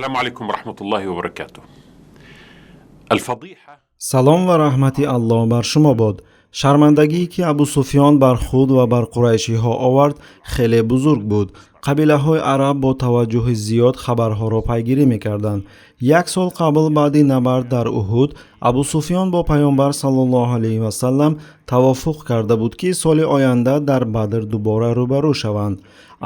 السلام عليكم ورحمة الله وبركاته. الفضيحة Салом ва раҳмати Аллоҳ бар шумо бод. Шармандагие, ки Абу Суфён бар худ ва бар қурайшиҳо овард, хеле бузург буд. Қабилаҳои араб бо таваҷҷӯҳи зиёд хабарҳоро пайгирӣ мекарданд. Як сол қабл, баъди набард дар Уҳуд, Абу Суфён бо Паёмбар саллаллоҳу алайҳи васаллам тавофуқ карда буд, ки соли оянда дар Бадр дубора рӯбарӯ шаванд,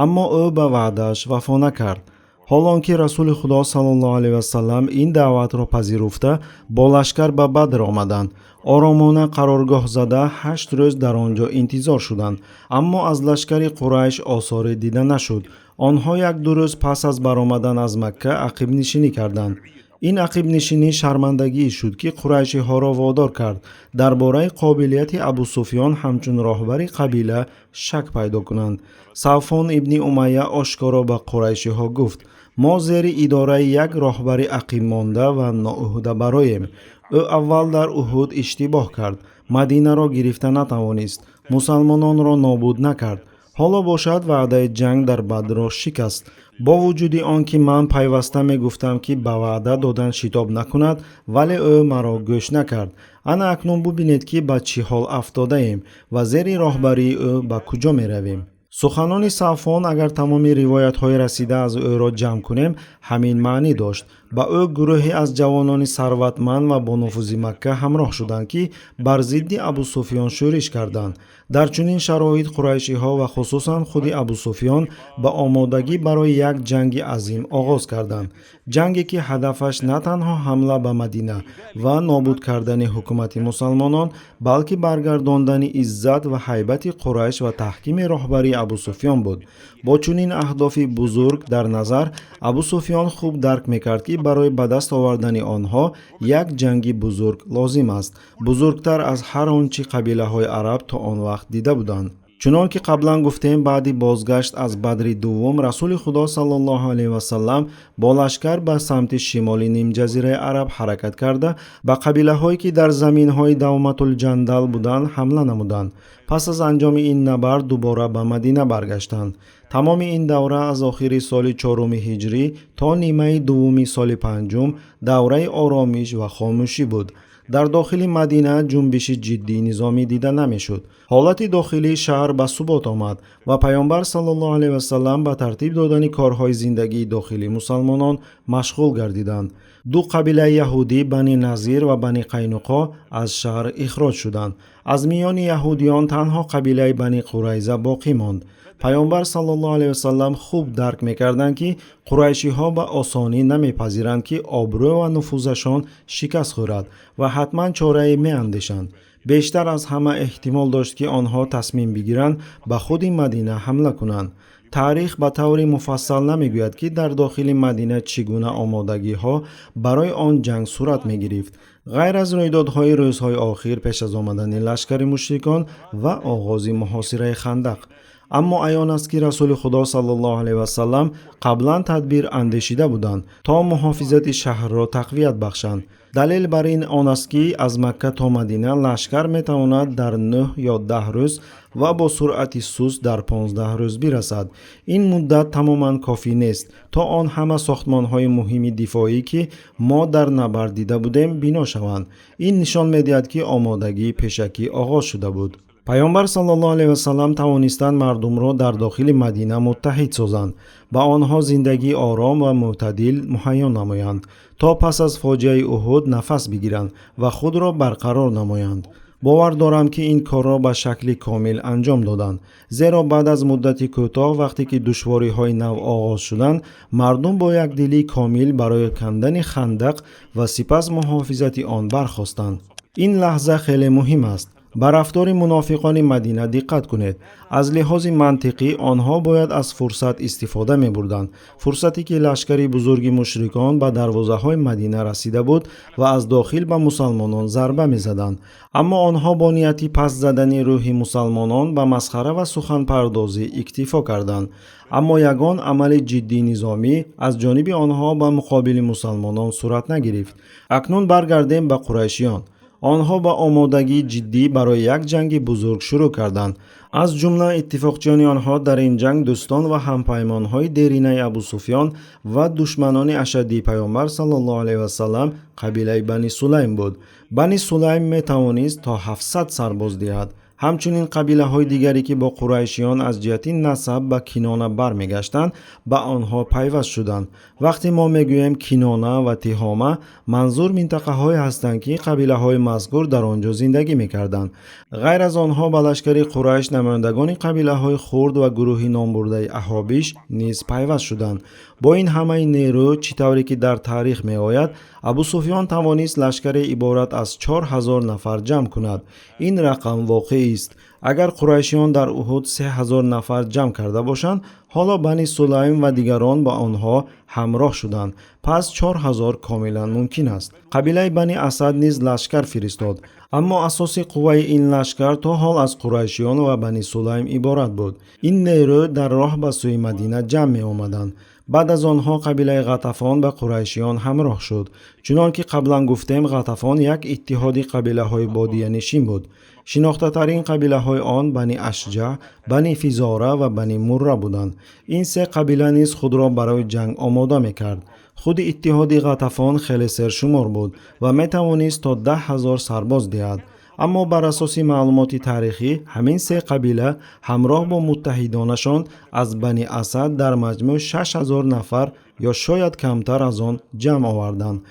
аммо ӯ ба ваъдааш вафо накард, ҳол он ки Расули Худо саллаллоҳу алайҳи васаллам ин даъватро пазируфта, бо лашкар ба Бадр омаданд. Оромона қароргоҳ зада, 8 рӯз дар он ҷо интизор шуданд, аммо аз лашкари Қурайш осоре дида нашуд. Онҳо як-ду рӯз пас аз баромадан аз Макка ақибнишинӣ карданд. Ин ақибнишинӣ шармандагӣ шуд, ки қурайшиҳоро водор кард дар бораи қобилияти Абусуфён ҳамчун роҳбари қабила шак пайдо кунанд. Сафвон ибни Умайя ошкоро ба қурайшиҳо гуфт: «Мо зери идораи як роҳбари ақибмонда ва ноуҳдабароем. Ӯ аввал дар Уҳуд иштибоҳ кард, Мадинаро гирифта натавонист, мусалмононро нобуд накард. Ҳоло бошад, ваъдаи ҷанг дар Бадрро шикаст. Бо вуҷуди он ки ман пайваста мегуфтам, ки ба ваъда додан шитоб накунад, вале ӯ маро гӯш накард. Ана акнун бубинед, ки ба чӣ ҳол афтодаем ва зери роҳбарии ӯ ба куҷо меравем». Суханони Сафвон, агар тамоми ривоятҳои расида аз ӯро ҷамъ кунем, ҳамин маънӣ дошт. Ба ӯ гурӯҳе аз ҷавонони сарватманд ва бонуфузи Макка ҳамроҳ шуданд, ки бар зидди Абусуфён шӯриш карданд. Дар чунин шароит қурайшиҳо ва хусусан худи Абусуфён ба омодагӣ барои як ҷанги азим оғоз карданд, ҷанге ки ҳадафаш на танҳо ҳамла ба Мадина ва нобуд кардани ҳукумати мусалмонон, балки баргардондани иззат ва ҳайбати Қурайш ва таҳкими роҳбарии Абусуфён буд. Бо чунин аҳдофи бузург дар назар, Абусуфён хуб дарк мекард, ки барои ба даст овардани онҳо як ҷанги бузург лозим аст, бузургтар аз ҳар он чӣ қабилаҳои араб то он вақт дида буданд. Чунон ки қаблан гуфтем, баъди бозгашт аз Бадри дуввум Расули Худо саллаллоҳу алайҳи васаллам бо лашкар ба самти шимоли нимҷазираи Араб ҳаракат карда, ба қабилаҳое, ки дар заминҳои Давматулҷандал буданд, ҳамла намуданд. Пас аз анҷоми ин набард дубора ба Мадина баргаштанд. Тамоми ин давра, аз охири соли чоруми ҳиҷрӣ то нимаи дуввуми соли панҷум, давраи оромиш ва хомӯшӣ буд. Дар дохили Мадина ҷунбиши ҷиддии низомӣ дида намешуд. Ҳолати дохилии шаҳр ба субот омад ва Паёмбар саллаллоҳу алайҳи васаллам ба тартиб додани корҳои зиндагии дохилии мусалмонон машғул гардиданд. Ду қабилаи яҳудӣ, Бани Назир ва Бани Қайнуқо, аз шаҳр ихроҷ шуданд. Аз миёни яҳудиён танҳо қабилаи Бани Қурайза боқӣ монд. Паёмбар саллаллоҳу алайҳи васаллам хуб дарк мекарданд, ки қурайшиҳо ба осонӣ намепазиранд, ки обрӯ ва нуфузашон шикаст хӯрад, ва ҳатман чорае меандешанд. Бештар аз ҳама эҳтимол дошт, ки онҳо тасмим бигиранд ба худи Мадина ҳамла кунанд. Таърих ба таври муфассал намегӯяд, ки дар дохили Мадина чӣ гуна омодагиҳо барои он ҷанг сурат мегирифт, ғайр аз рӯйдодҳои рӯзҳои охир пеш аз омадани лашкари мушрикон ва оғози муҳосираи Хандақ. Аммо аён аст, ки Расули Худо саллаллоҳу алайҳи васаллам қаблан тадбир андешида буданд, то муҳофизати шаҳрро тақвият бахшанд. Далел бар ин он аст, ки аз Макка то Мадина лашкар метавонад дар 9 ё 10 рӯз ва бо суръати суст дар 15 рӯз бирасад. Ин муддат тамоман кофӣ нест, то он ҳама сохтмонҳои муҳими дифоӣ, ки мо дар набард дида будем, бино шаванд. Ин нишон медиҳад, ки омодагии пешакӣ оғоз шуда буд. Паёмбар саллаллоҳу алайҳи васаллам тавонистанд мардумро дар дохили Мадина муттаҳид созанд, ба онҳо зиндагии ором ва мӯътадил муҳайё намоянд, то пас аз фоҷиаи Уҳуд нафас бигиранд ва худро барқарор намоянд. Бовар дорам, ки ин корро ба шакли комил анҷом доданд, зеро баъд аз муддати кӯтоҳ, вақте ки душвориҳои нав оғоз шуданд, мардум бо якдилии комил барои кандани хандақ ва сипас муҳофизати он бархостанд. Ин лаҳза хеле муҳим аст. Ба рафтори мунофиқони Мадина диққат кунед. Аз лиҳози мантиқӣ онҳо бояд аз фурсат истифода мебурданд, фурсате ки лашкари бузурги мушрикон ба дарвозаҳои Мадина расида буд ва аз дохил ба мусалмонон зарба мезаданд. Аммо онҳо бо нияти паст задани рӯҳи мусалмонон ба масхара ва суханпардозӣ иктифо карданд, аммо ягон амали ҷиддии низомӣ аз ҷониби онҳо ба муқобили мусалмонон сурат нагирифт. Акнун баргардем ба қурайшиён. Онҳо ба омодагии ҷиддӣ барои як ҷанги бузург шурӯъ карданд. Аз ҷумла иттифоқчиёни онҳо дар ин ҷанг дӯстон ва ҳампаймонҳои деринаи Абусуфён ва душманони ашаддии Паёмбар саллаллоҳу алайҳи васаллам қабилаи Бани Сулайм буд. Бани Сулайм метавонист то 700 сарбоз диҳад. Ҳамчунин қабилаҳои дигаре, ки бо қурайшиён аз ҷиҳати насаб ба Кинона бармегаштанд, ба онҳо пайваст шуданд. Вақте мо мегӯем Кинона ва Тиҳома, манзур минтақаҳое ҳастанд, ки қабилаҳои мазкур дар он ҷо зиндагӣ мекарданд. Ғайр аз онҳо ба лашкари Қурайш намояндагони қабилаҳои хурд ва гурӯҳи номбурдаи Аҳобиш низ пайваст шуданд. Бо ин ҳамаи нерӯ, чӣ тавре ки дар таърих меояд, Абусуфён тавонист лашкаре иборат аз 4000 нафар ҷамъ кунад. Ин рақам воқеист. Агар қурайшиён дар Уҳуд 3000 нафар ҷамъ карда бошанд, ҳоло Бани Сулайм ва дигарон ба онҳо ҳамроҳ шуданд. Пас 4000 комилан мумкин аст. Қабилаи Бани Асад низ лашкар фиристод, аммо асоси қувваи ин лашкар то ҳол аз қурайшиён ва Бани Сулайм иборат буд. Ин нерӯ дар роҳ ба сӯи Мадина ҷамъ меомаданд. Баъд аз онҳо қабилаи Ғатафон ба қурайшиён ҳамроҳ шуд. Чунон ки қаблан гуфтем, Ғатафон як иттиҳоди қабилаҳои бодиянишин буд. Шинохтатарин қабилаҳои он Бани Ашҷаъ, Бани Физора ва Бани Мурра буданд. Ин се қабила низ худро барои ҷанг омода мекард. Худи иттиҳоди Ғатафон хеле сершумор буд ва метавонист то 10 000 сарбоз диҳад. Аммо бар асоси маълумоти таърихӣ ҳамин се қабила ҳамроҳ бо муттаҳидонашон аз Бани Асад дар маҷмӯъ 6000 нафар ё шояд камтар аз он ҷамъ оварданд.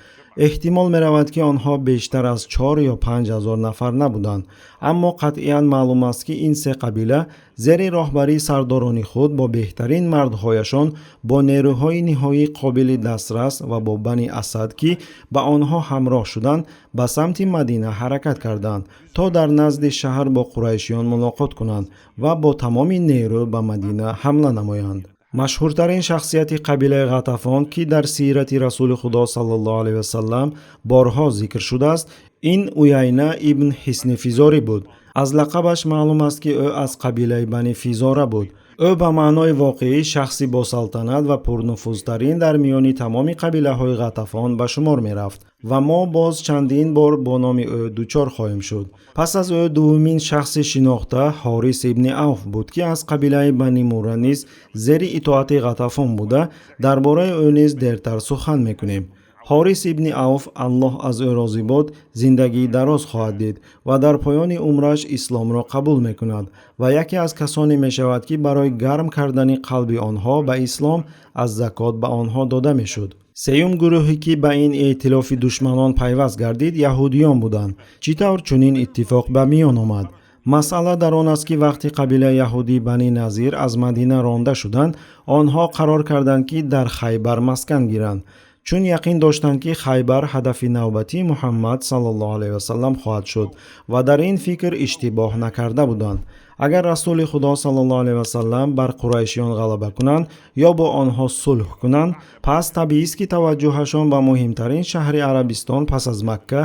Эҳтимол меравад, ки онҳо бештар аз 4 ё 5000 нафар набуданд. Аммо қатъиян маълум аст, ки ин се қабила зери роҳбарии сардорони худ бо беҳтарин мардҳояшон, бо нерӯҳои ниҳоӣ қобили дастрас ва бо Бани Асад, ки ба онҳо ҳамроҳ шуданд, ба самти Мадина ҳаракат карданд, то дар назди шаҳр бо қурайшиён мулоқот кунанд ва бо тамоми нерӯ ба Мадина ҳамла намоянд. Машҳуртарин шахсияти қабилаи Ғатафон, ки дар сирати Расули Худо саллаллоҳу алайҳи васаллам борҳо зикр шудааст, ин Уяйна ибн Ҳисни Физорӣ буд. Аз лақабаш маълум аст, ки ӯ аз қабилаи Бани Физора буд. Ӯ ба маънои воқеӣ шахси босалтанат ва пурнуфузтарин дар миёни тамоми қабилаҳои Ғатафон ба шумор мерафт ва мо боз чандин бор бо номи ӯ дучор хоҳем шуд. Пас аз ӯ дуввумин шахси шинохта Ҳорис ибни Авф буд, ки аз қабилаи Бани Мурра низ зери итоати Ғатафон буда, дар бораи ӯ низ дертар сухан мекунем. Ҳорис ибни Авф, Аллоҳ аз ӯ розӣ бод, зиндагии дароз хоҳад дид ва дар поёни умраш исломро қабул мекунад ва яке аз касоне мешавад, ки барои гарм кардани қалби онҳо ба ислом аз закот ба онҳо дода мешуд. Сеюм гурӯҳе, ки ба ин эътилофи душманон пайваст гардид, яҳудиён буданд. Чӣ тавр чунин иттифоқ ба миён омад? Масъала дар он аст, ки вақти қабилаи яҳудӣ Бани Назир аз Мадина ронда шуданд, онҳо қарор карданд, ки дар Хайбар маскан гиранд, чун яқин доштанд, ки Хайбар ҳадафи навбатии Муҳаммад саллаллоҳу алайҳи васаллам хоҳад шуд ва дар ин фикр иштибоҳ накарда буданд. Агар Расули Худо саллаллоҳу алайҳи васаллам бар қурайшиён ғалаба кунанд ё бо онҳо сулҳ кунанд, пас табиист, ки таваҷҷӯҳашон ба муҳимтарин шаҳри Арабистон пас аз Макка,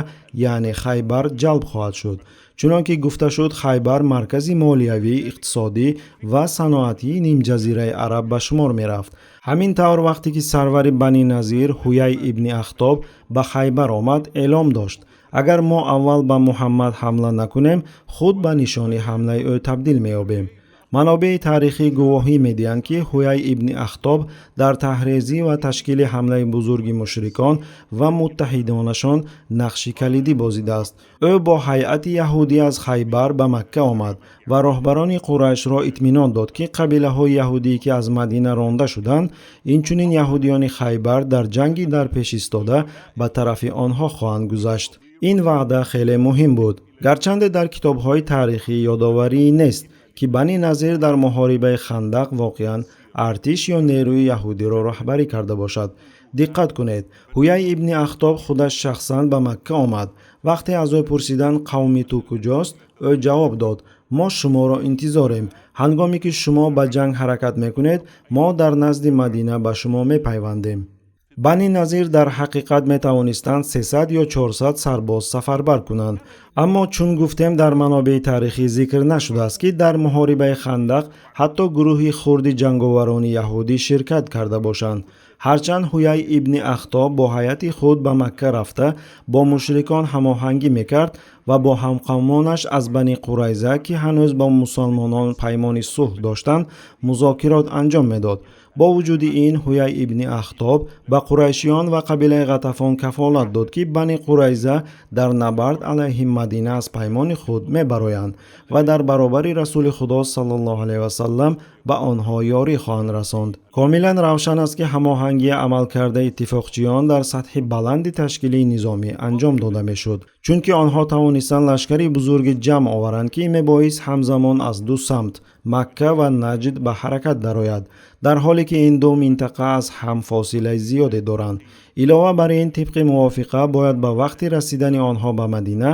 яъне Хайбар, ҷалб хоҳад шуд. Чунон ки гуфта шуд, Хайбар маркази молиявӣ, иқтисодӣ ва саноатии нимҷазираи Араб ба шумор мерафт. Ҳамин тавр, вақте ки сарвари Бани Назир Ҳуяй ибни Ахтоб ба Хайбар омад, эълом дошт: агар мо аввал ба Муҳаммад ҳамла накунем, худ ба нишони ҳамлаи ӯ табдил меёбем. Манобеи таърихӣ гувоҳӣ медиҳанд, ки Ҳуяй ибни Ахтоб дар таҳрезӣ ва ташкили ҳамлаи бузурги мушрикон ва муттаҳидонашон нақши калидӣ бозидааст. Ӯ бо ҳайати яҳудӣ аз Хайбар ба Макка омад ва роҳбарони Қурайшро итминон дод, ки қабилаҳои яҳудӣ, ки аз Мадина ронда шуданд, инчунин яҳудиёни Хайбар дар ҷанги дар пеш истода ба тарафи онҳо хоҳанд гузашт. Ин ваъда хеле муҳим буд. Гарчанде дар китобҳои таърихӣ ёдоварӣ нест, ки Бани Назир дар муҳорибаи Хандақ воқеан артиш ё нерӯи яҳудиро роҳбарӣ карда бошад. Диққат кунед, Ҳуяй ибни Ахтоб худаш шахсан ба Макка омад. Вақте аз ӯ пурсиданд, қавми ту куҷост, ӯ ҷавоб дод: мо шуморо интизорем. Ҳангоме ки шумо ба ҷанг ҳаракат мекунед, мо дар назди Мадина ба шумо мепайвандем. Бани Назир дар ҳақиқат метавонистанд 300 ё 400 сарбоз сафарбар кунанд, аммо чун гуфтем, дар манобеи таърихӣ зикр нашудааст, ки дар муҳорибаи Хандақ ҳатто гурӯҳи хурди ҷанговарони яҳудӣ ширкат карда бошанд. Ҳарчанд Ҳуяй ибни Ахтоб бо ҳайати худ ба Макка рафта бо мушрикон ҳамоҳангӣ мекард ва бо ҳамқавмонаш аз Бани Қурайза, ки ҳанӯз бо мусалмонон паймони сулҳ доштанд, музокирот анҷом медод. Бо вуҷуди ин, Ҳуяй ибни Ахтоб ба қурайшиён ва қабилаи Ғатафон кафолат дод, ки Бани Қурайза дар набард алайҳи Мадина аз паймони худ мебароянд ва дар баробари Расули Худо саллаллоҳу алайҳи васаллам ба онҳо ёрӣ хоҳанд расонд. Комилан равшан аст, ки ҳамоҳангии амалкардаи иттифоқчиён дар сатҳи баланди ташкилии низомӣ анҷом дода мешуд, чунки онҳо тавонистанд лашкари бузурги ҷамъ оваранд, ки мебоист ҳамзамон аз ду самт Макка ва Наҷд ба ҳаракат дарояд, дар ҳоле ки ин ду минтақа аз ҳам фосилаи зиёде доранд. Илова бар ин, тибқи мувофиқа бояд ба вақти расидани онҳо ба Мадина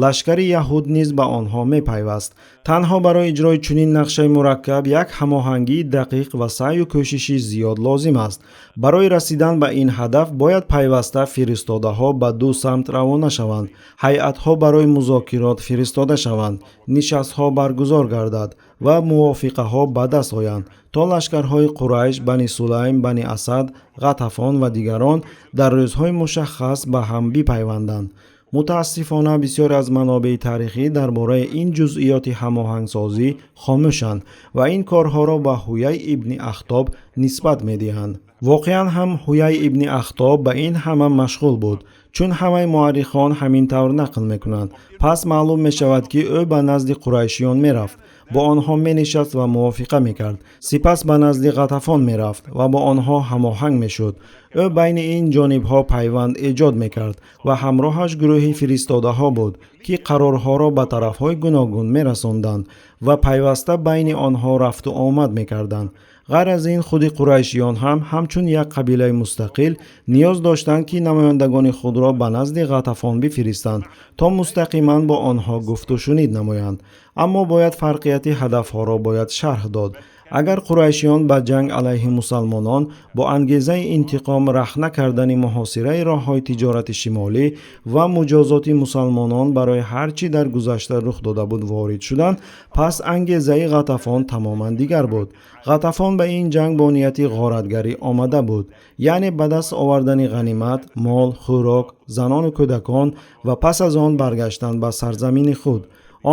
лашкари яҳуд низ ба онҳо мепайваст. Танҳо барои иҷрои чунин нақшаи мураккаб як ҳамоҳангии дақиқ ва саъю кӯшиши зиёд лозим аст. Барои расидан ба ин ҳадаф бояд пайваста фиристодаҳо ба ду самт равона шаванд, ҳайатҳо барои музокирот фиристода шаванд, нишастҳо баргузор гардад ва мувофиқаҳо ба даст оянд, то лашкарҳои Қурайш, Бани Сулайм, Бани Асад, Ғатафон ва дигарон дар рӯзҳои мушаххас ба ҳам бипайванданд. Мутаассифона, бисёре аз манобеи таърихӣ дар бораи ин ҷузъиёти ҳамоҳангсозӣ хомӯшанд ва ин корҳоро ба Ҳуяй ибни Ахтоб нисбат медиҳанд. Воқеан ҳам Ҳуяй ибни Ахтоб ба ин ҳама машғул буд, чун ҳамаи муаррихон ҳамин тавр нақл мекунанд. Пас маълум мешавад, ки ӯ ба назди қурайшиён мерафт, бо онҳо менишаст ва мувофиқа мекард. Сипас ба назди Ғатафон мерафт ва бо онҳо ҳамоҳанг мешуд. Ӯ байни ин ҷонибҳо пайванд эҷод мекард ва ҳамроҳаш гурӯҳи фиристодаҳо буд, ки қарорҳоро ба тарафҳои гуногун мерасонданд ва пайваста байни онҳо рафту омад мекарданд. Ғайр аз ин, худи қурайшиён ҳам ҳамчун як қабилаи мустақил ниёз доштанд, ки намояндагони худро ба назди Ғатафон бифиристанд, то мустақиман бо онҳо гуфтушунид намоянд. Аммо бояд фарқияти ҳадафҳоро бояд шарҳ дод. Агар қурайшиён ба ҷанг алайҳи мусалмонон бо ангезаи интиқом рахна кардани муҳосираи роҳҳои тиҷорати шимолӣ ва муҷозоти мусалмонон барои ҳар чӣ дар гузашта рух дода буд ворид шуданд, пас ангезаи Ғатафон тамоман дигар буд. Ғатафон ба ин ҷанг бо нияти ғоратгарӣ омада буд, яъне ба даст овардани ғанимат, мол, хӯрок, занону кӯдакон ва пас аз он баргаштан ба сарзамини худ.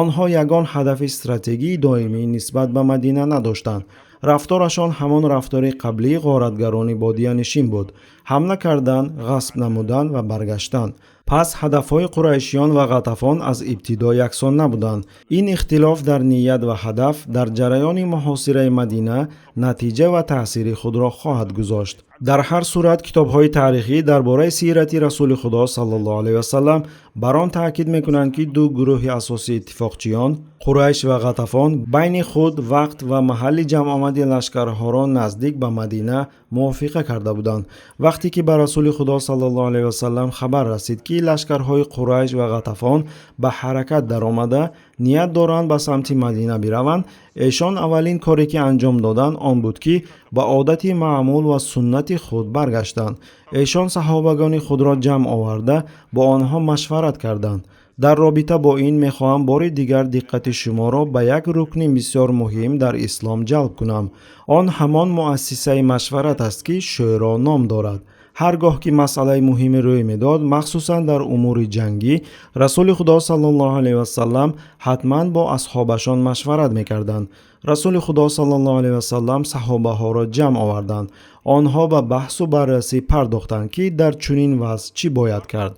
Онҳо ягон ҳадафи стратегии доимӣ нисбат ба Мадина надоштанд. Рафторашон ҳамон рафтори қаблии ғоратгарони бодиянишин буд: ҳамла кардан, ғасб намудан ва баргаштан. Пас ҳадафҳои қурайшиён ва Ғатафон аз ибтидо яксон набуданд. Ин ихтилоф дар ният ва ҳадаф дар ҷараёни муҳосираи Мадина натиҷа ва таъсири худро хоҳад гузошт. Дар ҳар сурат, китобҳои таърихӣ дар бораи сирати Расули Худо саллаллоҳу алайҳи васаллам бар он таъкид мекунанд, ки ду гурӯҳи асосии иттифоқчиён, Қурайш ва Ғатафон, байни худ вақт ва маҳалли ҷамъомади лашкарҳоро наздик ба Мадина мувофиқа карда буданд. Вақте ки ба Расули Худо саллаллоҳу алайҳи васаллам хабар расид, ки лашкарҳои Қурайш ва Ғатафон ба ҳаракат даромада ният доранд ба самти Мадина бираванд, эшон аввалин коре ки анҷом доданд он буд, ки ба одати маъмул ва суннати худ баргаштанд. Эшон саҳобагони худро ҷамъ оварда бо онҳо машварат карданд. Дар робита бо ин мехоҳам бори дигар диққати шуморо ба як рукни бисёр муҳим дар ислом ҷалб кунам. Он ҳамон муассисаи машварат аст, ки шӯро ном дорад. Ҳар гоҳ ки масъалаи муҳиме рӯй медод, махсусан дар умури ҷангӣ, Расули Худо саллаллоҳу алайҳи васаллам ҳатман бо асҳобашон машварат мекарданд. Расули Худо саллаллоҳу алайҳи васаллам саҳобаҳоро ҷамъ оварданд. Онҳо ба баҳсу баррасӣ пардохтанд, ки дар чунин вазъ чӣ бояд кард,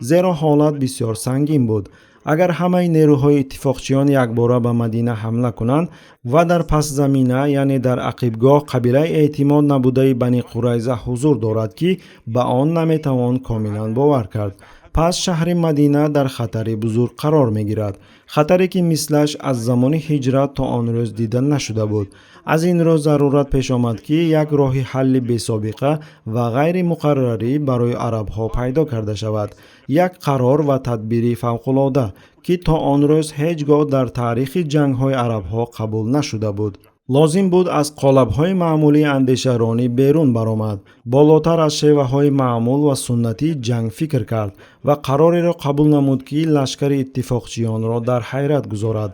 зеро ҳолат бисёр сангин буд. Агар ҳамаи нерӯҳои иттифоқчиён якбора ба Мадина ҳамла кунанд ва дар пасзамина, яъне дар ақибгоҳ, қабилаи эътимод набудаи Бани Қурайза ҳузур дорад, ки ба он наметавон комилан бовар кард, пас шаҳри Мадина дар хатари бузург қарор мегирад, хатаре ки мислаш аз замони ҳиҷрат то он рӯз дида нашуда буд. Аз ин рӯ зарурат пеш омад, ки як роҳи ҳалли бесобиқа ва ғайримуқаррарӣ барои арабҳо пайдо карда шавад, як қарор ва тадбири фавқулода, ки то он рӯз ҳеҷ гоҳ дар таърихи ҷангҳои арабҳо қабул нашуда буд. Лозим буд аз қолабҳои маъмулии андешаронӣ берун баромад, болотар аз шеваҳои маъмул ва суннатии ҷанг фикр кард ва қарореро қабул намуд, ки лашкари иттифоқчиёнро дар ҳайрат гузорад.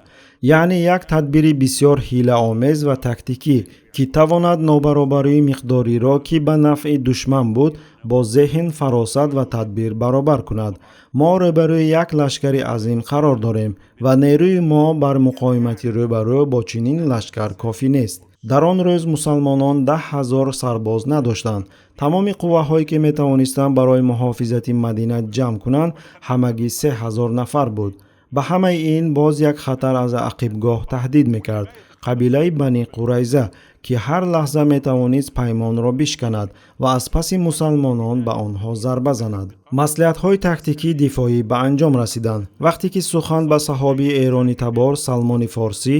Яъне як тадбири бисёр ҳилаомез ва тактикӣ, ки тавонад нобаробарии миқдориро, ки ба нафъи душман буд, бо зеҳн, фаросат ва тадбир баробар кунад. Мо рӯбарӯи як лашкари азим қарор дорем ва нерӯи мо бар муқовимати рӯбарӯ бо чунин лашкар кофӣ нест. Дар он рӯз мусалмонон 10 000 сарбоз надоштанд. Тамоми қувваҳое, ки метавонистанд барои муҳофизати Мадина ҷамъ кунанд, ҳамагӣ 3000 нафар буд. Ба ҳамаи ин боз як хатар аз ақибгоҳ таҳдид мекард: қабилаи Бани Қурайза, ки ҳар лаҳза метавонист паймонро бишканад ва аз паси мусалмонон ба онҳо зарба занад. Маслиҳатҳои тактикии дифоӣ ба анҷом расиданд, вақте ки сухан ба саҳобии эронитабор Салмони Форсӣ,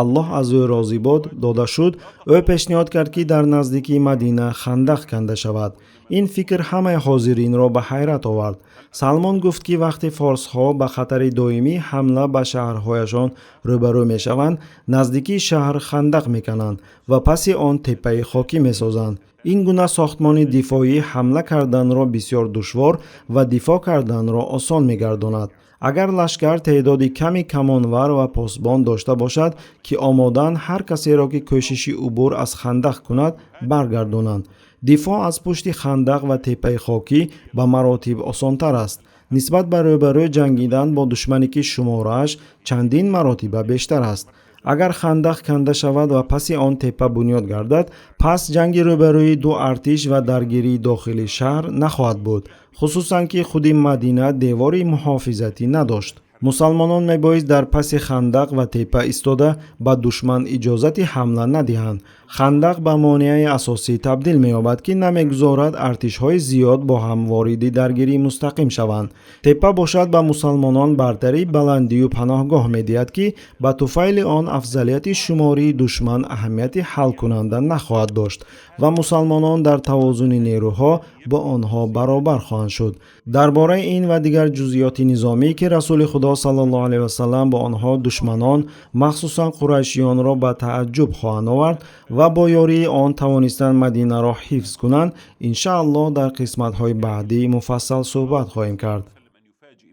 Аллоҳ аз ӯ розӣ бод, дода шуд. Ӯ пешниҳод кард, ки дар наздикии Мадина хандақ канда шавад. Ин фикр ҳамаи ҳозиринро ба ҳайрат овард. Салмон гуфт, ки вақте форсҳо ба хатари доимии ҳамла ба шаҳрҳояшон рӯбарӯ мешаванд, наздикии шаҳр хандақ мекананд ва паси он теппаи хокӣ месозанд. Ин гуна сохтмони дифоӣ ҳамла карданро бисёр душвор ва дифоъ карданро осон мегардонад. Агар лашкар теъдоди ками камонвар ва посбон дошта бошад, ки омодаанд ҳар касеро, ки кӯшиши убур аз хандақ кунад, баргардонанд, дифоъ аз пушти хандақ ва теппаи хокӣ ба маротиб осонтар аст нисбат ба рӯбарӯ ҷангидан бо душмане, ки шуморааш чандин маротиба бештар аст. Агар хандақ канда шавад ва паси он теппа бунёд гардад, пас ҷанги рӯбарӯи ду артиш ва даргирии дохили шаҳр нахоҳад буд, хусусан ки худи Мадина девори муҳофизатӣ надошт. Мусалмонон мебоист дар паси хандақ ва теппа истода, ба душман иҷозати ҳамла надиҳанд. Хандақ ба монеаи асосӣ табдил меёбад, ки намегузорад артишҳои зиёд бо ҳам вориди даргирии мустақим шаванд. Теппа бошад, ба мусалмонон бартарии баландию паноҳгоҳ медиҳад, ки ба туфайли он афзалияти шумории душман аҳамияти ҳалкунанда нахоҳад дошт ва мусалмонон дар тавозуни нерӯҳо бо онҳо баробар хоҳанд шуд. Дар бораи ин ва дигар ҷузъиёти низомӣ, ки Расули Худо саллаллоҳу алайҳи васаллам бо онҳо душманон, махсусан қурайшиёнро ба тааҷҷуб хоҳанд овард ва бо ёрии он тавонистанд Мадинаро ҳифз кунанд, иншааллоҳ, дар қисматҳои баъдӣ муфассал суҳбат хоҳем кард.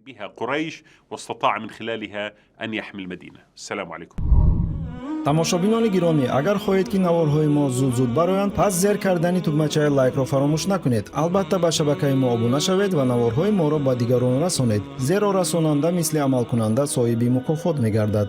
بها قريش واستطاع من خلالها أن يحمي المدينة. السلام عليكم. Тамошобинони гиромӣ, агар хоҳед, ки наворҳои мо зуд-зуд бароянд, пас зер кардани тугмачаи лайкро фаромӯш накунед. Албатта, ба шабакаи мо обуна шавед ва наворҳои моро ба дигарон расонед, зеро расонанда мисли амалкунанда соҳиби мукофот мегардад.